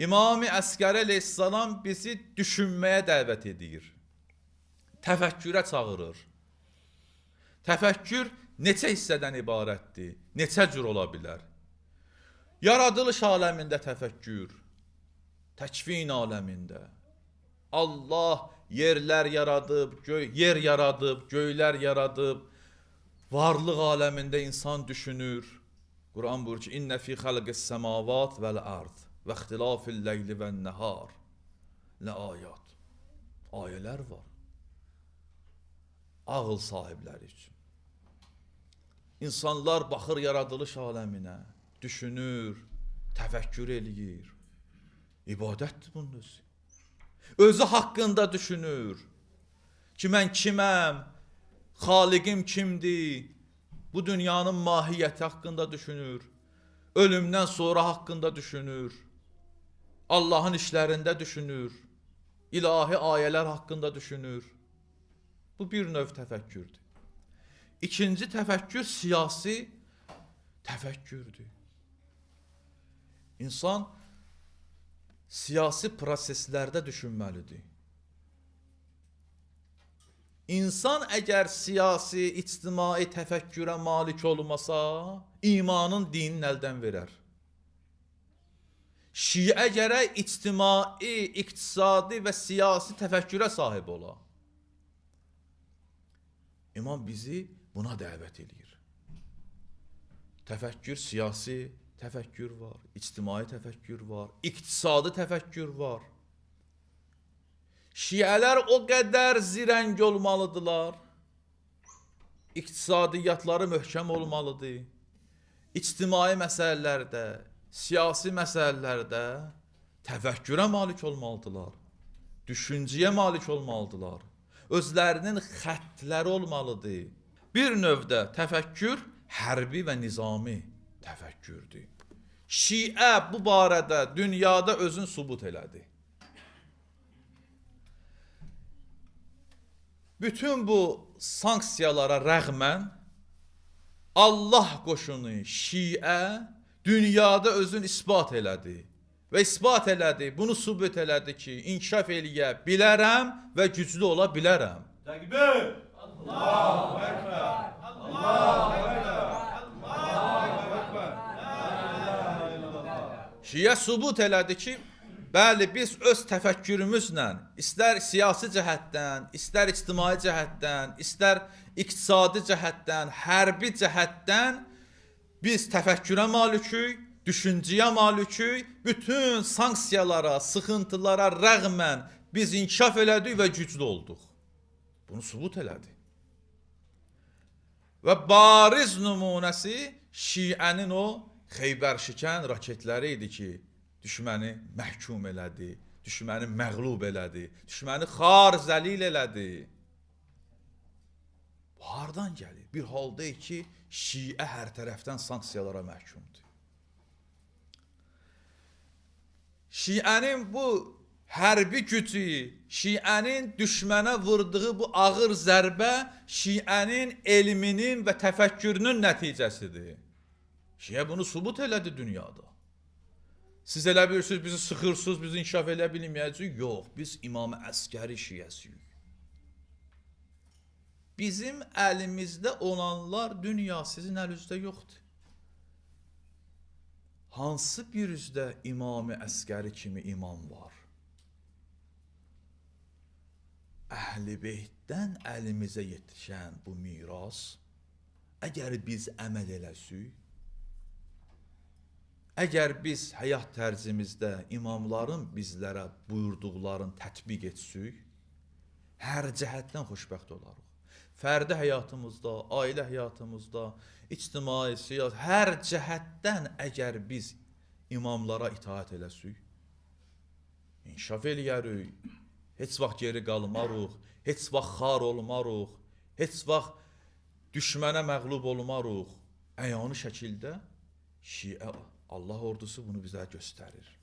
İmam-ı Əskəri əleyhissalam bizi düşünməyə dəvət edir. Təfəkkürə çağırır. Təfəkkür neçə hissədən ibarətdir? Neçə cür ola bilər? Yaradılış aləmində təfəkkür, təkvin aləmində. Allah yerlər yaradıb, yer yaradıb, göylər yaradıb, varlıq aləmində insan düşünür. Quran buyurur ki, İnnə fi xalqis səmavat vəl ard və ixtilafil leyli vən nəhar lə ayat. Ayələr var. Ağıl sahibləri üçün. İnsanlar baxır yaradılış aləminə, düşünür, təfəkkür eləyir. İbadətdir bunun özü. Özü haqqında düşünür ki, mən kiməm, xaliqim kimdir, bu dünyanın mahiyyəti haqqında düşünür, ölümdən sonra haqqında düşünür, Allahın işlərində düşünür, ilahi ayələr haqqında düşünür. Bu bir növ təfəkkürdür. İkinci təfəkkür siyasi təfəkkürdür. İnsan siyasi proseslərdə düşünməlidir. İnsan əgər siyasi, ictimai təfəkkürə malik olmasa, imanın dinini əldən verər. Şiə gərək ictimai, iqtisadi və siyasi təfəkkürə sahib ola. İmam bizi buna dəvət eləyir. Təfəkkür siyasi təfəkkür var, ictimai təfəkkür var, iqtisadi təfəkkür var. Şiələr o qədər zirəng olmalıdırlar. İqtisadiyyatları möhkəm olmalıdır. İctimai məsələlərdə, siyasi məsələlərdə təfəkkürə malik olmalıdırlar. Düşüncəyə malik olmalıdırlar. Özlərinin xəttləri olmalıdır. Bir növdə təfəkkür hərbi və nizami təfəkkürdür. Şiə bu barədə dünyada özünü sübut elədi. Bütün bu sanksiyalara rəğmən Allah qoşunu Şiə dünyada özünü isbat elədi. Və isbat elədi, bunu sübut elədi ki, inkişaf eləyə bilərəm və güclü ola bilərəm. Təkbir! Allahu Ekber! Allahu Ekber! Allahu Ekber! La ilahe illallah. Şiə sübut elədi ki, bəli, biz öz təfəkkürümüzlə, istər siyasi cəhətdən, istər ictimai cəhətdən, istər iqtisadi cəhətdən, hərbi cəhətdən biz təfəkkürə malikik, düşüncəyə malikik, bütün sanksiyalara, sıxıntılara rəğmən biz inkişaf elədik və güclü olduq. Bunu sübut elədi. Və bariz nümunəsi Şiənin o Xeybər şikən raketləri idi ki, düşməni məhkum elədi, düşməni məğlub elədi, düşməni xar zəlil elədi. Bu hardan gəlir? Bir halda ki, Şiə hər tərəfdən sanksiyalara məhkumdur. Şiənin bu hərbi gücü, Şiənin düşmənə vurduğu bu ağır zərbə Şiənin elminin və təfəkkürünün nəticəsidir. Şiə bunu sübut elədi dünyada. Siz elə bilirsiniz, bizi sıxırsınız, bizi inkişaf eləyə bilməyəcəyik. Yox, biz İmam Əskəri şiəsiyik. Bizim əlimizdə olanlar dünya sizin əlinizdə yoxdur. Hansı bir üzdə İmam Əskəri kimi imam var? Əhl-i Beytdən əlimizə yetişən bu miras, əgər biz əməl eləsək, əgər biz həyat tərzimizdə imamların bizlərə buyurduqlarını tətbiq etsək, hər cəhətdən xoşbəxt olarıq. Fərdi həyatımızda, ailə həyatımızda, ictimai, siyasi, hər cəhətdən əgər biz imamlara itaat eləsək, inkişaf eləyərik, heç vaxt geri qalmarıq, heç vaxt xar olmarıq, heç vaxt düşmənə məğlub olmarıq. Əyani şəkildə Şiə Allah ordusu bunu bizə göstərir.